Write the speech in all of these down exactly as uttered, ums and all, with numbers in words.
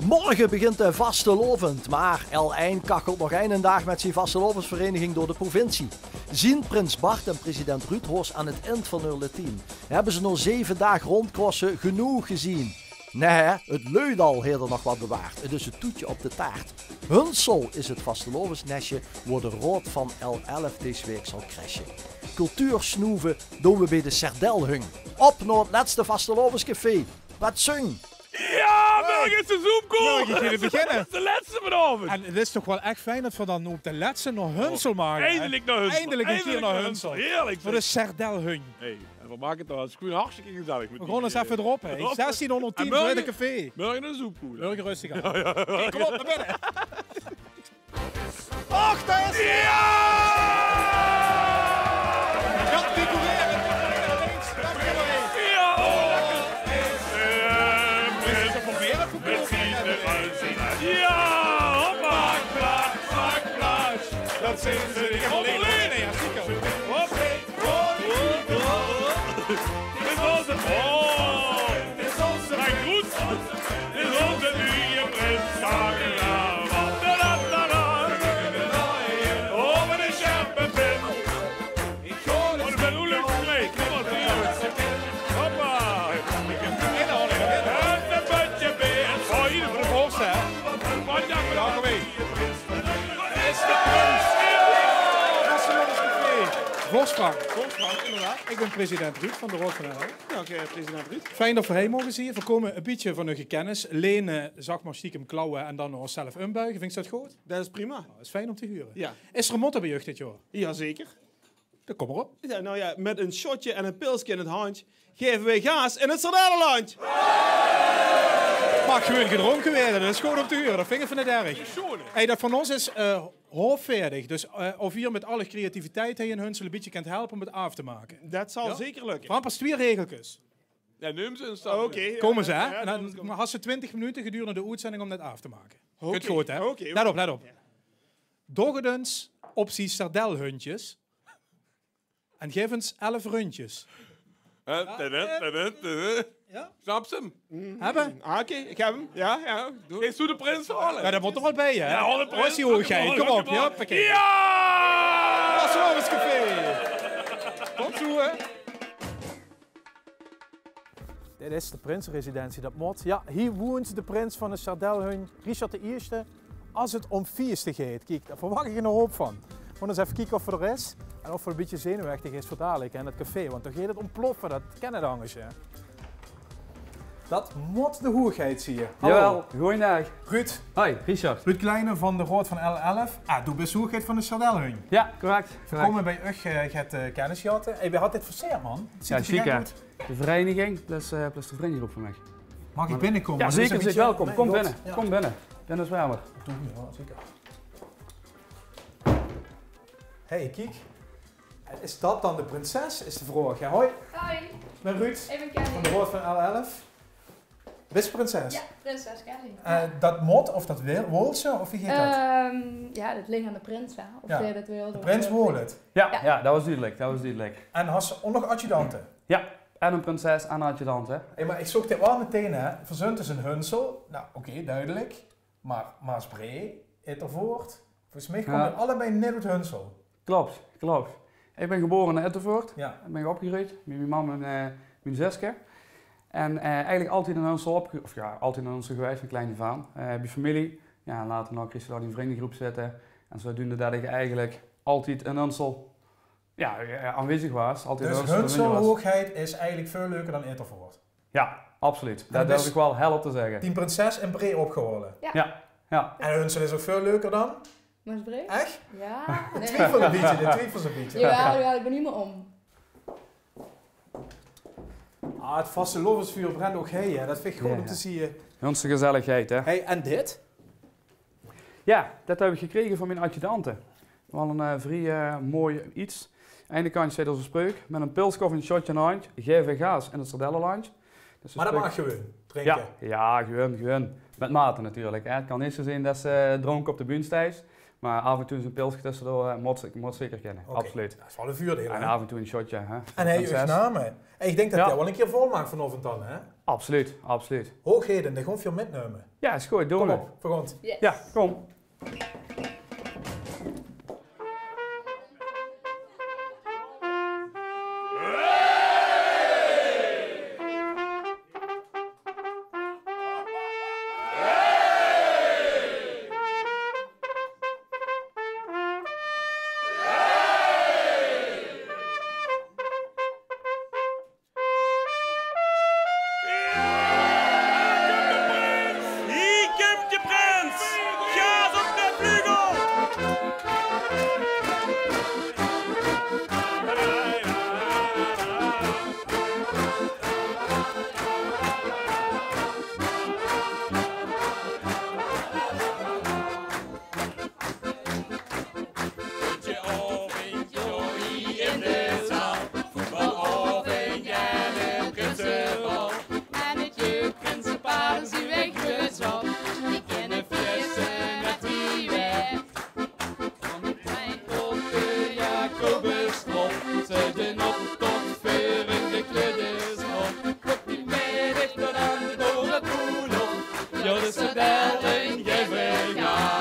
Morge begint de vastelaovend, maar L ein kachelt nog eine daag met zien vastelaovendsvereiniging door de provincie. Zien prins Bart en president Ruud hoors aan het ind van eul tien. Hebbe ze nao zeve daag rondcrosse genoeg gezien? Nae, het leudal heet er nog wat bewaard. Het is het toetje op de taart. Hunsel is het vastelaovesnesje woe de raod van L elf dees week zal crashe. Cultuur snoeve doon we bie de Serdelhunj. Op nao het lètste vastelaovescafé. Wat zung? Jao, morge is de zoepkoel. Jao, je kunt beginne. Dat is de lètste vanaovend. En het is toch wel echt fijn dat we dan op de lètste nao Hunsel moge, hè? Eindelik nao Hunsel. Eindelik ein kier nao Hunsel. Heerlijk, zeg. Veur de Serdelhunj. Hey, en we make het trouwens gewoon hartstikke gezellig. We gaon ens effe d'rop, hè. Zestien honderd tien, tweede café. Morge de zoepkoel. Morge rustig aan. Jao, jao. Hey, kom op, nao binne. Och, dao is ie! Jao! Jao, decoreren. Jao! Is het te proberen? Jao, hoppa! Plak, plak, plak. Dat zeen ze neet. Hoppa! Hop. Dit is onze, oh, mijn goed. Dit is onze nieuwe prins. Oh, met een scherpe pen. Oh, ik ben Oeluk twee. Kom op, hier. Hoppa. En een potje beer. Oh, hier voor de borst, hè. Wat jammer. Welkom in. Is de prins. Barcelona Café. Vos Frank. Vos Frank, inderdaad. Ik ben president Ruud van de Raod van L elf. Jao, oké, president Ruud. Fijn dat we hei moge zien. We kome een bietje van uge kennis lene, zeg maar, stiekem klauwe en dan nao ós zelf umbuige. Vinjs te dat good? Dat is prima. Nou, dat is fijn om te hure. Jao. Is er een motto bij uch dit jaor? Jazeker. Dan kom maar op. Jao, nou jao, met een shotje en een pilske in het handje geve we gaas in het Sardellenlandj. Mag gewoon gedronken worden, dat is good om te hure. Dat vinj ik van het erg. Hey, dat van ons is eh, halfveerdig. Dus eh, of hier met alle creativiteit hei in Hunsel een bietje kent helpe om het aaf te make. Dat zal zeker lukke. V'r hebbe pas twee regelkes. Jao, neum ze ens dan. Oké, jao. Kom ens, hè. Jao, en dan has se twintig minute gedurende de oetzending om dat aaf te make. Oké. Kunt good, hè? Oké, oké. Let op, let op. Jao. Doch het ens op zien sardelhundjes. En gif ens elf rundjes. Hè, tadam, tadam, tadam. Jao? Snaps se 'm? Hebbe? Ah, oké, ik heb hem. Jao, jao. Doe. Is doe de prins hale? Jao, dat mot er waal bij, hè? Jao, de prins. Is die hoegheid. Kom op, jao, hoppakee. Jao! Barcelona's Café. Kom toe, hè. Dit is de prinseresidentie, dat mot. Jao, hie woent de prins van de Sardelhunj, Richard de Ierste. As het om fieste geit, kiek, dao verwach ik een hoop van. Gewoon ens effe kieke of er d'r is. En of er een bietje zenuwechtig is veur dalik, hè, in dat café. Want dan geit het ontploffen, dat kan het angers, hè. Dat mot de hoegheid zien. Hallo. Jawel, goeiendaag. Ruud. Hoi, Richard. Ruud Kleine van de Raod van L elf. Ah, doe bis hoegheid van de Sardelhunj. Jao, correct. We kome bij uch, eh, get eh, kennis jatte. Hey, wie had dit verseerd, man? Het ziet er gek oet. De vereiniging, plus, eh, plus de vrunjegroep van mich. Mag ik binnekome? Jao, zeker, zeker, welkom. Kom binne, kom binne. Binne is wermer. Doe, jao, zeker. Hey, kiek. Is dat dan de prinses, is de vraog. Jao, hoi. Hoi. Ik ben Ruud. Ik ben Kelly. Van de Raod van L elf. Bis prinses? Jao, prinses Kelly. Eh, dat mot, of dat wil, wol ze, of wie geit dat? Ehm, jao, dat ligt aan de prins, hè. Of ze dat wil. De prins wol het? Jao, jao, dat was dudelik, dat was dudelik. En has se ouk nog adjudante? Jao, en een prinses en een adjudant, hè. Hey, maar ik zoog dit waal meteen, hè. Verzunte is in Hunsel. Nou, oké, dudelik. Maar Maasbree, Ittervoort, volges mich kome die allebei neet oet Hunsel. Klopt, klopt. Ik ben gebore in Ittervoort. Jao. Dao ben ik opgegreujd, met mien mam en eh, mien zuske. En eh, eigelik altied in Hunsel opge-, of jao, altied in Hunsel gewaes, van klein aaf aan. Eh, bie femilie. Jao, en later nog kreegs se dao die vrunjegroep zitte. En zodoende dat ik eigelik altied in Hunsel, jao, eh, aanwezig waas. Altied in Hunsel, dus Hunsel hoegheid is eigelik veul leuker dan Ittervoort. Jao, absoluut. Dao durf ik waal hel op te zegge. Dien prinses in Bree opgehaole. Jao. Jao, jao. En Hunsel is ouk veul leuker dan? Maasbree? Ech? Jao. Ik twiefel een bietje, ik twiefel een bietje. Jawel, jawel, ik ben neet mier om. Ah, het vastelaovesvuur brent ouk hei, hè. Dat vind ik good om te zien. Hunse gezelligheid, hè. Hey, en dit? Jao, dat heb ik gekrege van mien adjudante. Waal een eh, vrie eh, mooi iets. Aan de eine kant steit ozze spreuk: met een pilske of een shotje in de handj, geve we gaas in het Sardellenlandj. Dus de spreuk... Maar dat mag gewoon, drinke? Jao, jao, gewoon, gewoon. Met mate natuurlijk, hè. Het kan neet zo zien dat se dronke op de bühne steis. Maar af en toe zo'n pilske tussendoor, eh, moet, moet zeker kunnen. Oké. Absoluut. Dat is wel een vuurdeel, hè? En af en toe een shotje, hè? En hij is name. En ik denk dat hij wel een keer vol maakt vanochtend dan, hè? Absoluut, absoluut. Hoogheden, dan gaan we veel metnemen. Ja, is goed, doen we. Kom op, we gaan. Yes. Ja, kom. Hie kump de prins! Gaas op de vleugel! Of in Joey in de zaal, voetbal of in Jelle, prinsenbal. En het jeugd prinsenpaar zien weg gezat. Die kennen feesten met die weg. Van de trein tot de Jacobusstraat, ze de op tot veur in de kleutersgraad. Op die middag tot aan de Dora Koenhof. Ja, de Sardellen geven gas.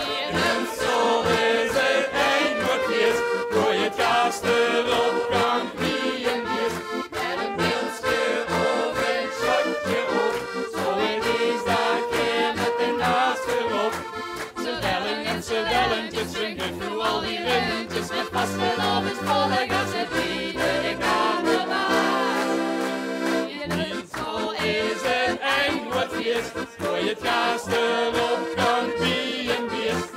In Hunsel is het eindelijk feest. Gooi het gas erop, kank wie een beest. Met een pilske of een shotje op. Zo is dat keer met de naast erop. Sardellen en sardellentjes, we geven nu al die rundjes met vastelaovend volle gas, het bieden en carnaval. In Hunsel is het eindelijk feest, gooi het gas erop, kank wie een beest.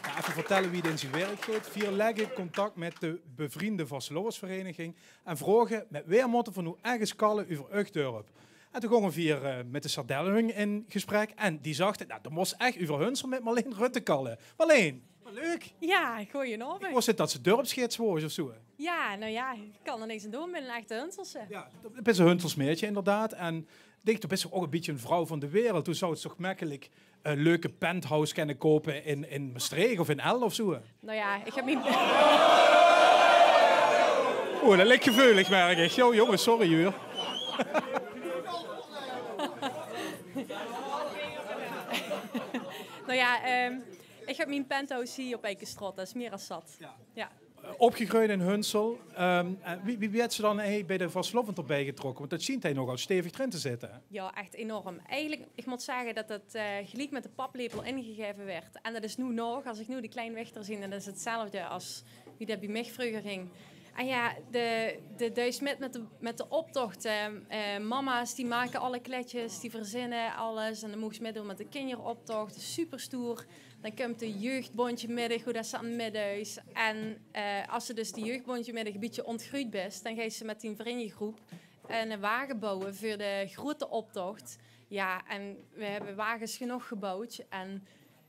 Ja, effe vertelle wie 't in zien werk geit. Veer legge contact mit de Bevriende Vastelaovesvereniging en vraoge mit wae mótte veer noe ech ins kalle euver eur dörp. En toen gónge veer, eh, mit de Sardellenhung in gesprek en die zagte: "Nou, d'r mós ech euver Hunsel mit Marleen Rutte kalle." Marleen, wat leuk. Ja, goeienaovend. Ich wis neet dat se dörpsgids waors of zoe. Ja, nou ja, ich kan d'r niks aan doon, ich bin ein echte Hunselse. Ja, dat is ein Hunsels meidje inderdaad. En ich dink, doe bis toch ouch ein bietje ein vrouw van de wereld. Doe zouws toch mekkelik ein leuke penthouse kenne koupe in, in Mestreech of in Elde of zoe. Nou ja, ich höb mien... Oeh, dat lik geveulig, merk ich. Jo, jónges, sorry huur. Nou ja, ehm, ich höb mien penthouse hie op Eikenstraot, dat is mier as zat. Ja. Ja. Eh, opgegreujd in Hunsel. Ehm, en wie, wie, wie höbs se dan, eh, bie de vastelaovend d'rbie getrokke? Want dat sjient hie nogal stevig d'rin te zitte, hè? Ja, echt enorm. Eigelik, ich mót zègke dat dat, eh, geliek mit de paplepel ingegaeve woort. En dat is noe nog, as ich noe de klein wichter zeen, dan is 't 'tzelfde as wie dat bie mich vreuger ging. En ja, de, de duis mit, mit de, mit de optoch. Eh, mama's die make alle kleidjes, die verzinne alles. En dan moogs se mitdoon mit de kinjeroptoch. Dat is super stoer. Dan kump de jeugdbóndjemiddig, wie dat se aan mitduis. En, eh, as se dus die jeugdbóndjemiddig e bietje óntgreujp bis, dan geis se mit dien vrunjegroep eine wage bouwe veur de groete optoch. Ja, en we höbbe wages genóg gebouwd. En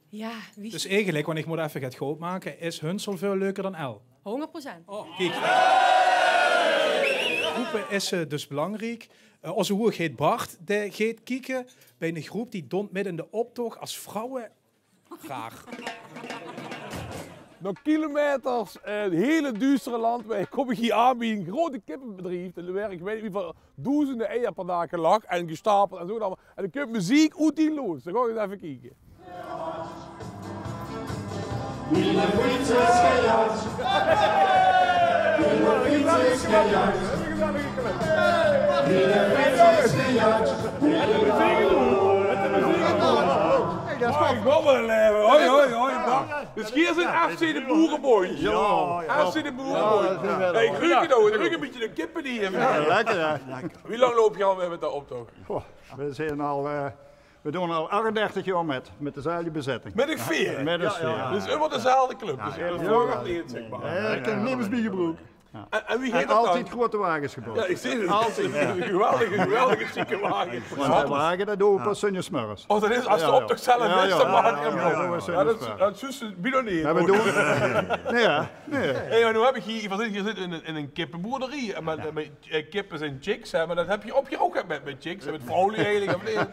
ja, wie... Dus eigelik, want ich mót effe get groot make, is Hunsel väöl leuker dan Elde? Hóngerd procent. Oh, kiek. Roepe is, eh, dus belangriek. Eh, ózze hoegheid Bart, dae geit kieke bie ein groep die dónt midde in de optoch as vrouwe. Raar. Nao kilometers, eh, hiel duustere landweg kóm ich hie aan bie ein groot kippebedrief. En dao waere, ich weit neet wieväöl doezende eier per daag gelag en gestapeld en zoe allemaol. En dao kump meziek oet die loods. Dan gaon ich ins effe kieke. Hey, dat is... Oh, ich wou waal eve. Hoi, hoi, hoi, dag. Dus hie zit F C de Boerebóndj. Ja, ja. F C de Boerebóndj. Ja, dat is waal... Hey, ich ruuk 't ouch. Ich ruuk e bietje de kippe die hie... Ja, lekker, ja. Wie lang loup geer al mit de optoch? Goh, we zeen al, eh, We doon al achtendertig jaor mit, mit dezelfde bezetting. Mit ein veer? Mit ein veer. Dus ummer dezelfde club. Dus ummer veer, zeg maar. Jao, ich kin nemes bie gebroek. En, en wie geit dat dan? Altied groeate wages gebouwd. Jao, ich zeen 't. Altied, jao. Ein geweldige, geweldige sjieke wage. En de wage, dat doon we pas zóndigsmörges. Oh, dat is, es de optoch zelf is, dan maak ich 'm nog. Jao, dat is, dat is zjus bie nog neet. Nae, jao, nae. Hey, mer noe höb ich hie, ich verzin, hie zit in ein, in ein kippeboerderie. En mit, mit, eh, kippe zeen chicks, hè, mer dat höb geer ouch mit, mit chicks en mit vrouwluuj eigelik, of neet?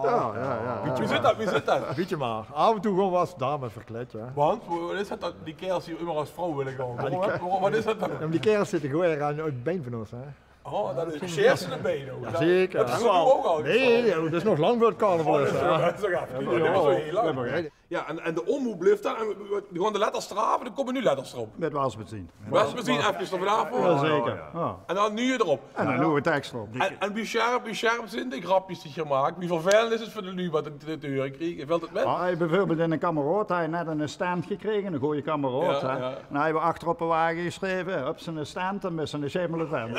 Jao, jao, jao. Wie zit dat, wie zit dat? Bietje mer. Aaf en toe gewoon waal es dame verkleid, hè. Want, wat is dat, dat die kaerels hie ummer es vrouw wille kómme? Wat, wat is dat dan? Jao, mer die kaerels zitte gewoon aan 't bein van ós, hè. Oh, dat is, sjeers in 't bein ouch. Jao, zeker. Dat is ouch al. Nae, jao, dat is nog lang veur 't carnaval, hè. Oh, dat is nog, dat is nog effe. Jao, jao. Jao, en, en de omroep blief dan, en we, we, gewoon de letters d'raaf, dan kómme noe letters d'rop. Mit wasmachien. Wasmachien, effe d'rvaanaf. Jao, zeker. Jao. En dan noe d'rop. En dan noe 'ne teks d'rop. En, en wie sjerp, wie sjerp zeen de grepkes die geer maak? Wie vervelend is 't veur de luuj wat te, te, te heure kriege? Vèlt 't mit? Ah, ich höb bieveurbeeld eine kameraod, hae haet net eine stand gekrege, eine gooje kameraod, hè. Jao. En hae haet achterop de wage gesjreve: "Höbs se eine stand, dan bès se eine sjimmele vent."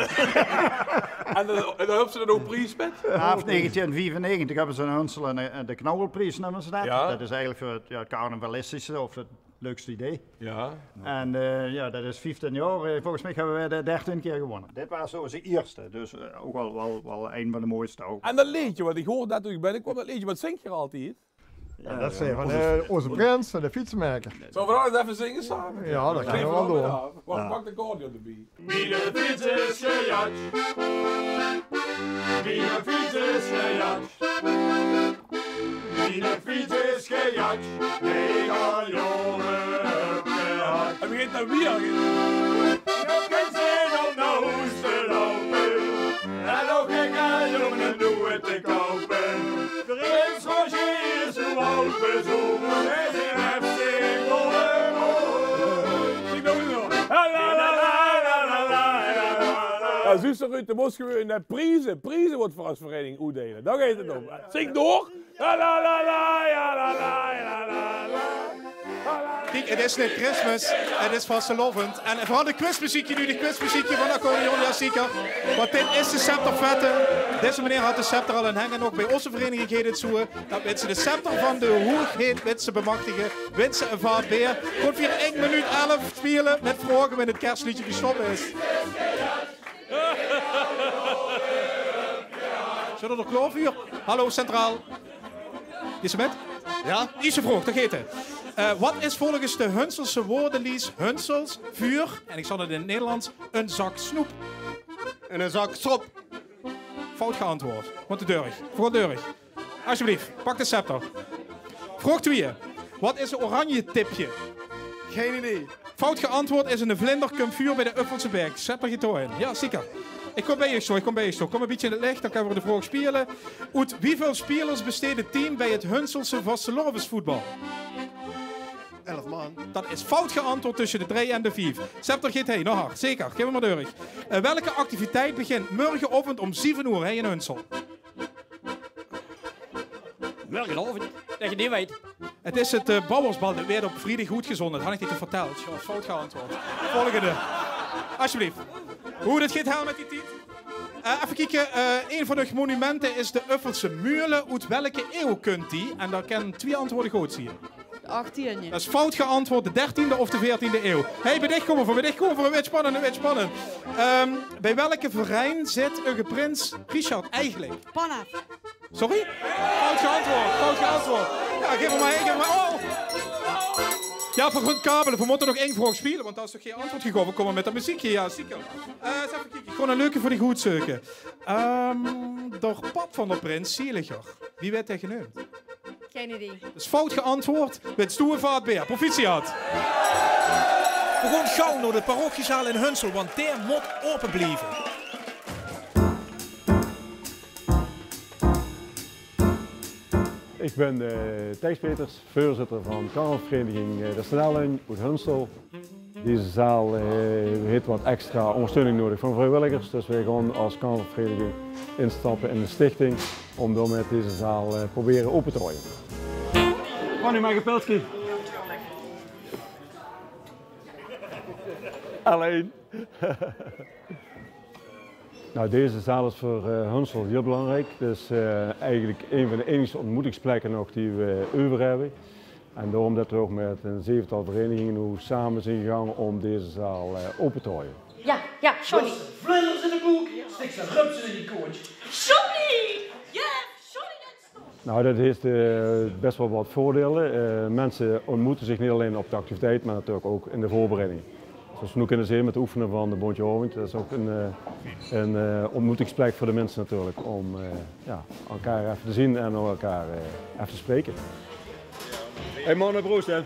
En dan, en dan höbs se dan ouch pries mit? Jao, in negentien viefennegentig höbbe ze in Hunsel eine, de Knauwelpries, neume ze dat. Jao. Dat is eigelik veur 't, jao, 't carnavalistische of 't leukste idee. Jao. En, eh, jao, dat is vieftien jaor. Eh, volges mich höbbe veer de dertien kier gewónne. Dit waas ós ierste, dus, eh, ouch waal, waal, waal ein van de mooiste ouch. En dat leedje, wat ich hoorde net toen ich binnekoom, dat leedje, wat zingk geer altied? Jao, dat is van, eh, ózze prins, de fietsemaker. Zölle v'r dat ins effe zinge same? Jao, dat kinne v'r waal doon. Wach, pak de accordeon d'rbie. Miene fiets is gejat. Miene fiets is gejat. Miene fiets is gejat. Nae, ich höb 'm gehad. En wie geit dat weer? Noe kins se nog nao hoes te loupe. En ouch gekke jónge noe te koupe. Prins Roger is noe al bezónge, is in F C Bollebol. Ich doon 't nog. Jao, zuus se, Ruud, de mós gewoon, eh, prieze, prieze waat v'r es vereiniging oetdeile. Dao geit 't óm. Zing door. Kiek, 't is neet Christmas, 't is vastelaovend. En veural 't quizmeziekje noe, 't quizmeziekje van accordeon, jao zeker. Want dit is de scepterfête. Deze meneer haet de scepter al in henj. En ouch bie ózze vereiniging geit 't zoe. Dat wits se, de scepter van de hoegheid wits se bemachtige, wins se ein vaat beer. Kónne veer ein minuut elf speule mit vraoge wen 't kersleedje gestop is. Zeen v'r d'r klaor veur? Hallo, centraal. Is 'r mit? Jao? Ierste vraog, dao geit 'r. Eh, wat is volges de Hunselse woordelies Hunsels veur, en ich zal 't in 't Nederlands, ein zak snoep? En ein zak strop. Fout geantwoord. Mót d'r durch. Veur d'r durch. Asjeblief, pak de scepter. Vraog twieë. Wat is ein oranje tipje? Gein idee. Fout geantwoord, is eine vlinder, kump veur bie de Uffelse Berg. Scepter geit door. Jao, zeker. Ich kóm bie uch zo, ich kóm bie uch zo. Kóm ein bietje in 't lech, dan kinne v'r de vraog speule. Oet wieväöl spelers besteit 't team bie 't Hunselse vastelaovesvoetbal? Elf man. Dat is fout geantwoord, tösse de drie en de vief. Scepter geit heen, nog hard, zeker. Gaef 'm mer durch. Eh, welke activiteit begint mörgenaovend óm zeve oer hie in Hunsel? Mörgenaovend? Dat ich 't neet weit. 't Is 't, eh, Bouwersbal, dat weurt op vriedig oetzezónde. Dat han ich dich toch verteld? Jao, fout geantwoord. Volgende. Asjeblief. Oeh, dat geit hel mit die tied. Eh, effe kieke, eh, ein van de monumente is de Uffelse Meule. Oet welke eeuw kump die? En dao kinne twieë antwoorde good zeen. De achtiende. Dat is fout geantwoord, de dertiende of de veertiende eeuw. Hey, bie dich kómme veur, bie dich kómme veur, 't weurt spannend, 't weurt spannend. Ehm, bie welke verein zit eur prins Richard eigelik? Panaf. Sorry? Fout geantwoord, fout geantwoord. Jao, gaef 'm mer, gaef 'm mer. Oh! Jao, veur good kabele, v'r mótte nog ein vraog speule, want dao is toch gein antwoord gegaeve. Kóm mer mit dat meziekje, jao, zeker. Eh, ins effe kieke, ich gaon ein leuke veur dich good zeuke. Ehm, d'r pap van d'r prins, Zeliger. Wie weurt dae geneump? Gein idee. Dat is fout geantwoord. Wins doe ein vaat beer. Proficiat. V'r gaon gaw nao de parochiezaal in Hunsel, want dae mót aope blieve. Ich bön, eh, Thijs Peters, veurzitter van carnavalsvereniging, eh, De Snelling oet Hunsel. Deze zaal, eh, heet wat extra óngersteuning nuuedig van vriewilligers. Dus weej gaon es carnavalsvereniging instappe in de stichting óm daomit deze zaal, eh, probere aope te haoje. Ronnie, maag ich ein pilske? Allein. Nou, deze zaal is veur, eh, Hunsel hiel belangriek. Het is, eh, eigelik ein van de einigste ontmoetingsplekke nog die we euver hebbe. En daorum det we ouch mit ein zevental vereiniginge noe same zeen gegange óm deze zaal, eh, ope te haoje. Ja, ja, Johnny. Vlinders in de boek, stik ze rupsen in die koontje. Johnny! Ja, Johnny, dat is toch... Nou, det heeft, eh, best wel wat veurdeile. Eh, minse ontmoete zich neet allein op de activiteit, mer natuurlik ouch in de veurbereiding. Zoals we noe kinne zeen mit 't oefene van de Bóntje Aovendj, det is ouch ein, eh, ein, eh, ontmoetingsplek veur de minse natuurlik óm, eh, ja, elkaar effe te zeen en elkaar, eh, effe te spreke. Hey manne, proost hè.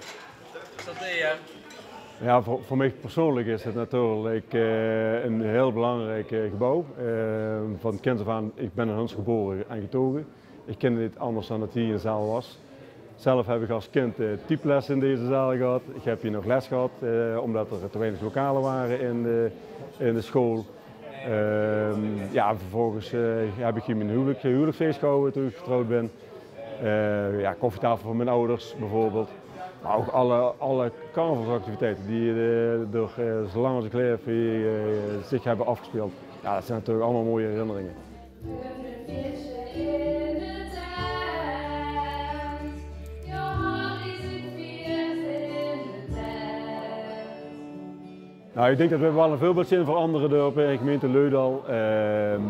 Ja, veur, veur mich persoonlik is het natuurlik, eh, ein hiel belangriek, eh, gebouw. Eh, van kinds af aan, ich bön in Hunsel gebore en getoge. Ich kènde neet anders dan det hie ein zaal waas. Zelf heb ich as kind, eh, typles in deze zaal gehad. Ich heb hie nog les gehad, eh, ómdet d'r te weinig lokale wore in de, in de sjool. Ehm, ja, vervolges, eh, heb ich hie mien huwelik, huweliksfees gehaoje toen ich getrouwd bön. Eh, ja, koffietafel van mien ouders bijvoorbeeld. Mer ouch alle, alle carnavalsactiviteite die, eh, d'r, eh, zoe lang as ich laef hie, eh, zich hebbe aafgespeeld. Ja, det zeen natuurlik allemaol mooie herinneringe. Nou, ich dink det we waal ein veurbeeld zeen veur anger dörpe in de gemeinte Leudal. Ehm,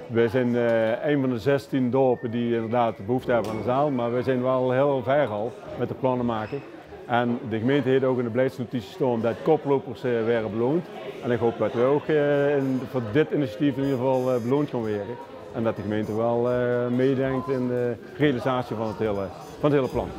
we zeen, eh, ein van de zestien dörpe die inderdaad behoefte hebbe aan ein zaal, mer we zeen waal hiel wied al mit de planne make. En de gemeinte heeft ouch in de beleidsnotitie staon det koplopers, eh, waere beloond. En ich haop det we ouch, eh, in, veur dit initiatief in eder geval, eh, beloond gaon waere. En det de gemeinte waal, eh, mitdinkt in de realisatie van het hele, van het hele plan.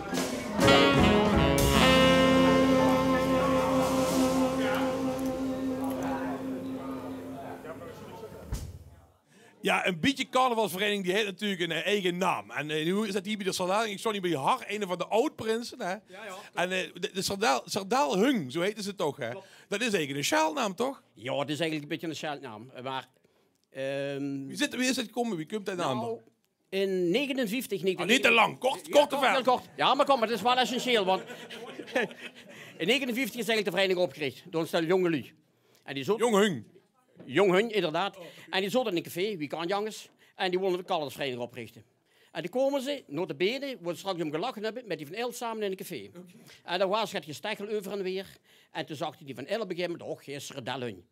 Ja, ein bietje carnavalsvereniging die het natuurlik ein, eh, eige naam. En, eh, noe is det hie bie de Sardel. Ich stóng hie bie Har, eine van de aod-prinse, hè. Ja, ja. En, eh, de, de Sardel, Sardel Hung, zoe heite ze toch, hè. Det is eigelik ein sjeldnaam, toch? Ja, het is eigelik ein bietje ein sjeldnaam. Mer, ehm, Wie zit, wie is het gekómme? Wie kump det aan dan? In negenenvieftig, Ah, neet te lang, kort, kort te ver. Hiel kort. Ja, mer kóm, het is waal essentieel, want in negenenvieftig is eigelik de vereiniging opgerich door ein stel jónge luuj. En die zote... Jónge hung. Jónge hung, inderdaad. En die zote in ein café, wie kan 't angers. En die wólle ein carnavalsvereiniging oprichte. En toen kómme ze, nota bene, wo we straks óm gelache hebbe, mit die Van El same in ein café. En dao waas het gestechel euver en weer. En toen zagte die Van El op ein gegaeve moment: "Och, geer Sardel hung."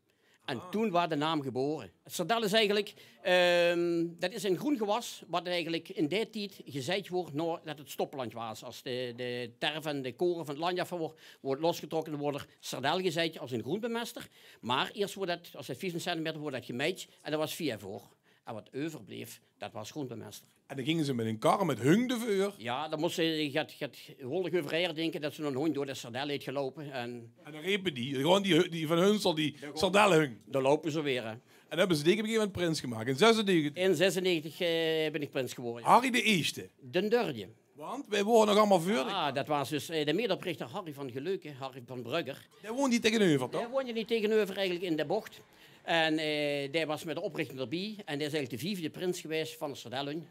En toen waas de naam gebore. Het sardel is eigelik, ehm, det is ein groen gewas, wat eigelik in dae tied gezeid woort naodet het stoppeland waas. As de, de terf en de kore van het landj aaf woort, woort losgetrokke, dan woort d'r sardel gezeid as ein groenbemester. Mer iers woort det, as het viefentwintig centimeter, woort det gemeid en det waas vieë veur. En wat euverbleef, det waas groenbemester. En dan ginge ze mit ein kar mit hung d'rveur. Ja, dan mós ze get, get hoolig euver haer dinke det zoe'n hung door de sardel heet geloupe. En dan repe die, gewoon die, die van Hunsel, die sardel hung. Dan loupe ze weer, hè. En dan hebbe ze dich op ein gegaeve moment prins gemaak. In zesennegentig. In zesennegentig, eh, bön ich prins gewore, ja. Harry de Ierste. Den derdje. Want wae wore nog allemaol veur dich? Ah, det waas dus, eh, de medeoprichter Harry van Geleuken, Harry van Brugger. Dae woonde hie taengeneuver, toch? Dae woonde hie taengeneuver eigelik in de bocht. En, eh, dae waas mit de oprichting d'rbie. En dae is eigelik de viefde prins gewaes van de Sardel hung.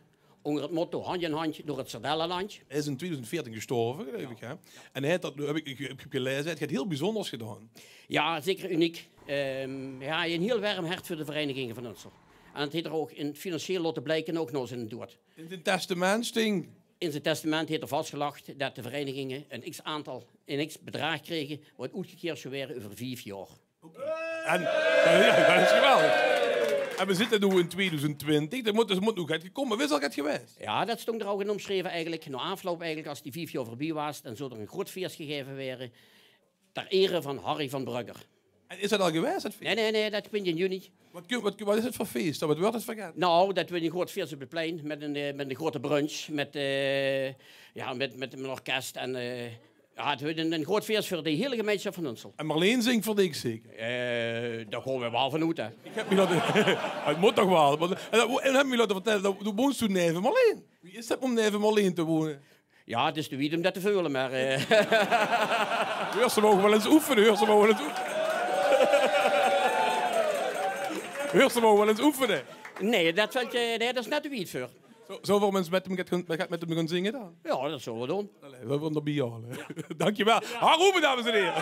Ónger het motto: handj in handj door het Sardellelandj. Hae is in tweeduizend veertien gestorve, geluif ich, hè? En hae het det, heb ich, ich heb gelaeze, hae het get hiel bezunjers gedaon. Ja, zeker uniek. Ehm, hae haw ein hiel werm hert veur de vereiniginge van Hunsel. En det heet d'r ouch in financieel laote blieke, ouch nao ziene doead. In zien testament sting. In zien testament heet d'r vasgelag det de vereiniginge ein x aantal, ein x bedraag krege, wat oetgekeerd zou waere euver vief jaor. En, ja, det is geweldig. En we zitte noe in tweeduizend twintig, det mót, det mót noe get gekómme. Wae is al get gewaes? Ja, det stóng d'r ouch in ómsjreve eigelik. Nao aafloup eigelik, as die vief jaor veurbie waas, dan zou d'r ein groeat fees gegaeve waere ter ere van Harry van Brugger. En is det al gewaes, det fees? Nae, nae, nae, det begint in juni. Wat, wat, wat is het veur fees? Wat wuuert het veur get? Nou, det wuuert ein groeat fees op het plein mit ein, eh, mit ein groeate brunch, mit, eh, ja, mit, mit ein orkes en, eh, ja, het wuuert ein, ein groeat fees veur de hiele gemeinsjap van Hunsel. En Marleen zingk veur dich zeker? Eh, dao gaon we waal van oet, hè. Ich heb mich laote, het mót toch waal. Want, en, en heb mich laote vertelle, det, doe woons doe neve Marleen. Wie is det óm neve Marleen te wone? Ja, het is te wied óm det te veule, mer, eh. Heurs se 'm ouch waal ins oefene? Heurs se 'm ouch waal ins oefene? Heurs se 'm ouch waal ins oefene? Nae, det vèlt, eh, nae, det is net te wied veur. Zo, zo veur minse mit 'm get, mit 'm gaon zinge dan? Ja, det zólle we doon. Allee, we höbbe 'm d'rbie gehaoje. Dankjewel. Har Ruben, dames en heren.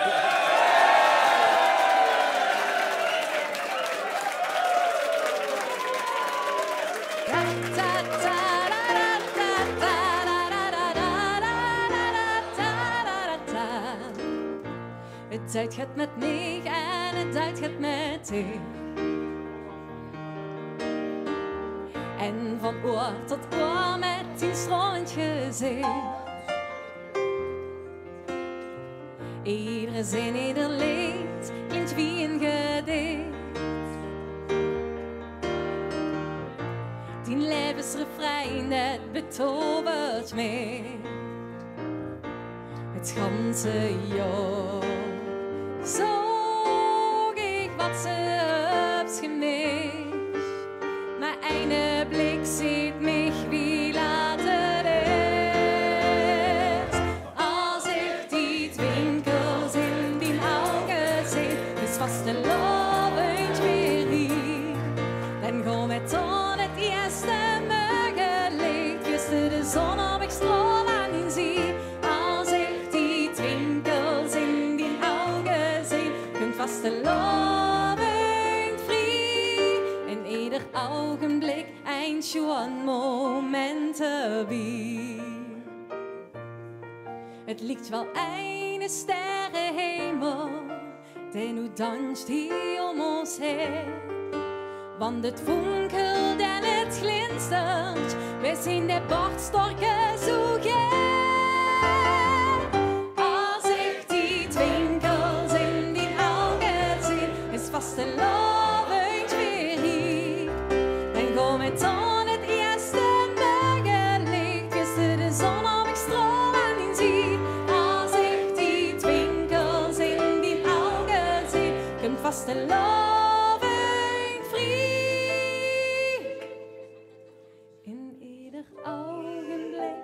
't Deit get mit mich en 't deit get mit dich. En van oor tot oor mit dien stralend gezich. Eder zin, eder leed klink wie ein gedich. Dien laevesrefrein, det betovert mich. 't Ganse jaor zoog ich waat se höbs gemis. Mer eine blik zeet mich wie laat 't is. As ich die twinkels in dien ouge zeen, is vastelaovend weer hie. Dan gaon v'r dan 't ierste mörgelicht, wis se de zon op ich straol aan dien zie. As ich die twinkels in dien ouge zeen, kump vastelaovend vrie. In eder ougenblik ein sjoon moment d'rbie. 't Liekt waal eine sterrehemel, dae noe danst hie óm ós haer. Want 't fonkelt en 't glinstert, veer zeen de Bartstorke zoe gaer. As ich die twinkels in dien ouge zeen, is vastelaovend weer hie. Dan gaon v'r dan 't ierste mörgelicht, wis se de zon op ich straol aan dien zie. As ich die twinkels in dien ouge zeen, kump vastelaovend vrie. In eder ougenblik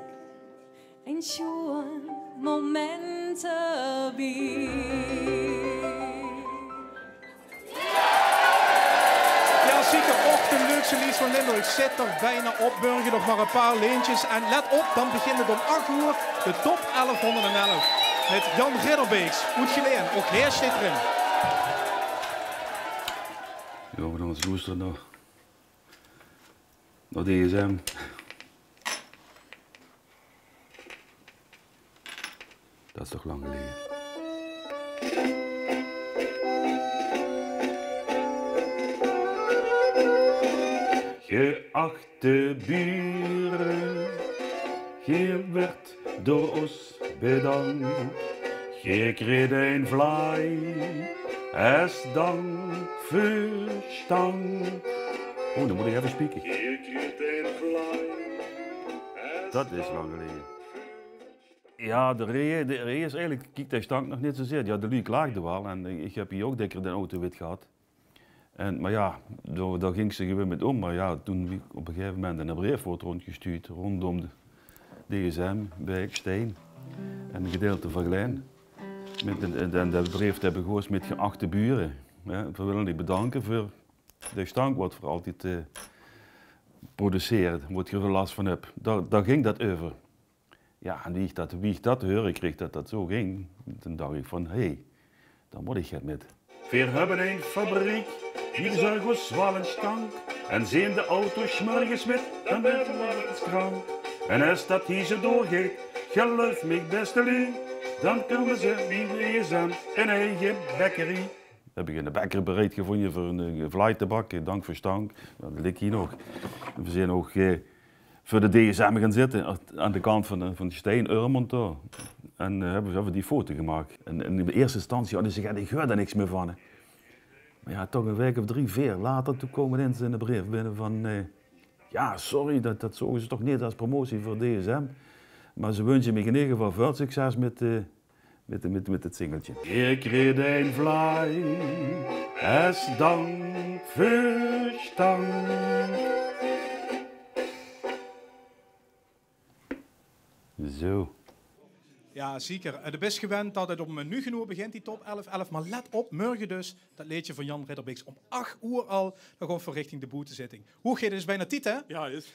ein sjoon moment d'rbie. Jao, zeker. Och, de leukste leedjes van Limburg zit d'r bijna op. Mörge nog mer e paar leedjes. En let op, dan begint 't óm ach oer. De top elf honderd en elf. Mit Jan Ridderbeeks. Oet Gelaen. Och, hae zit d'rin. Jao, v'r gaon ins loestere nao Nao de D S M. Dat is toch lang geleje. Geachte bure, geer werd door ós bedank. Geer kriet ein vlaai es dank veur stank. Oh, dan mót ich effe spieke. Geer kriet ein vlaai. Dat is lang geleje. Jao, de reje, de reje is eigelik, kiek, de stank nog neet zoezeer. Jao, de luuj klaagde waal en ich höb hie ouch dèkker d'n auto wit gehad. En, mer jao, dao, dao góng ze gewoon mit óm. Mer jao, toen wie op e gegaeve moment 'ne breef woort róndgestuurd róndóm de D S M, Baek, Stein en e gedeilte van Gelaen. Mit 'n, en, en dae breef dae begós mit: "Geachte bure, hè, veer wille uch bedanke veur de stank wat veer altied, eh, producere, wo geer las van höb." Dao, dao góng dat euver. Jao, en wie ich dat, wie ich dat te heure kreeg dat dat zoe góng, toen dach ich van: "Hé, dao mót ich get mit." Veer höbbe ein fabriek, die bezörg ós waal 'ne stank. En zeen de auto's 's mörges wit, dan waere veer waal ins krank. En es dat hie zoe doorgeit, geluif mich, bèste luuj, dan kómme ze bie de D S M 'n eige bekkerie. Höb ich 'ne bekker bereid gevónje veur 'n, eh, vlaai te bakke. Dank veur stank. Jao, dat ligk hie nog. En veer zeen ouch, eh, veur de D S M gaon zitte, aan de kant van de, van de Stein, Urmond dao. En, eh, höbbe, höbbe veer die foto gemaak. En, en in de ierste instantie hadde ze gezag: "Ich heur dao niks mie van, hè." Mer jao, toch 'n waek of drie, veer later, toen koom inins 'ne breef binne van, eh: "Jao, sorry, dat, dat zoge ze toch neet es promotie veur D S M. Mer ze wunsje mich in eder geval väöl succes mit, eh, mit, mit, mit 't singeltje." Geer kriet ein vlaai es dank veur stank. Zoe. Jao, zeker. Eh, de bis gewend dat 't óm, eh, nuuj genoeg begint, die top elf elf. Mer let op, mörge dus, dat leedje van Jan Ridderbeeks óm ach oer al, dan gaon v'r richting de boetezitting. Hoeëg, 't is bijna tied, hè? Jao, is.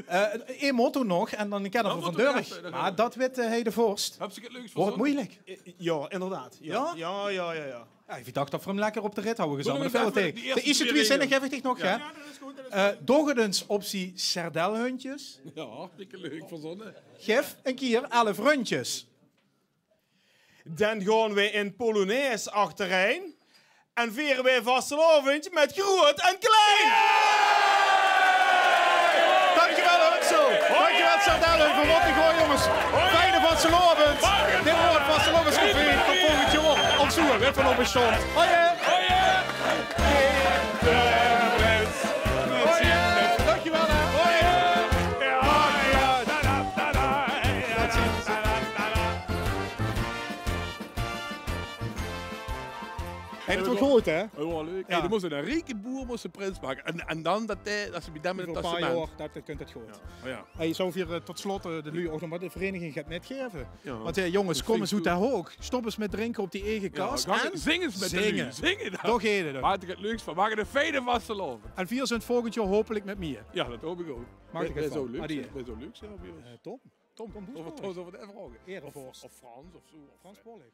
Eh, ein motto nog en dan kinne v'r van deur. Mer dat wit, eh, hei de vorst. Höbs se get leuks verzónne? Weurt meujelik. Eh, jao, inderdaad. Jao. Jao? Jao, jao, jao, jao. Jao, ich dach dat v'r 'm lekker op de rit houwe gezómme. De ierste twie zinne gaef ich dich nog, hè? Jao, dat is good, dat is good. Eh, doog 't ins op zie serdelhundjes. Jao, hartstikke leuk verzónne. Gaef ein kier elf rundjes. Dan gaon weej in polonaise achterein en viere weej vastelaovend met groeët en klein. Dankjewel, Hunsel. Dankjewel, Sardellen. Van Rotterdam, jongens. Fijne vastelaovend. Dit waor 't Vastelaovescafé. Tot volgend jaor. Ontzoeën, weer van op de stand. Hoi, hè. Hoi, hè. Dankjewel, hè. Hoi, hè. Hey, dat waor good, hè? Dat waor leuk. Hey, dan mós 'ne rieke boer mós de prins make. En, en dan dat, eh, dat ze bij dem in 't testament. Euver 'n paar jaor, dat, dat kunt dat good. Jao, jao. Hey, zouwe veer, eh, tot slot, eh, de luuj ouch nog wat de vereniging geit mitgaeve? Jao. Want, eh, jonges, kóm ins oet de hook. Stop ins mit drinke op die eige kas en zing ins mit de luuj. Zing ins. Dao geit 't óm. Maak 't leuks van. Maak 't 'ne fijne vastelaovend. En veer zeen volgend jaor hopelik mit mieë. Jao, dat hoop ich ouch. Maak 't van. Adieë. Wae zouw leuk zeen? Tom. Tom Boesbroeks. Of, of, of Frans of zoe. Frans Pollux.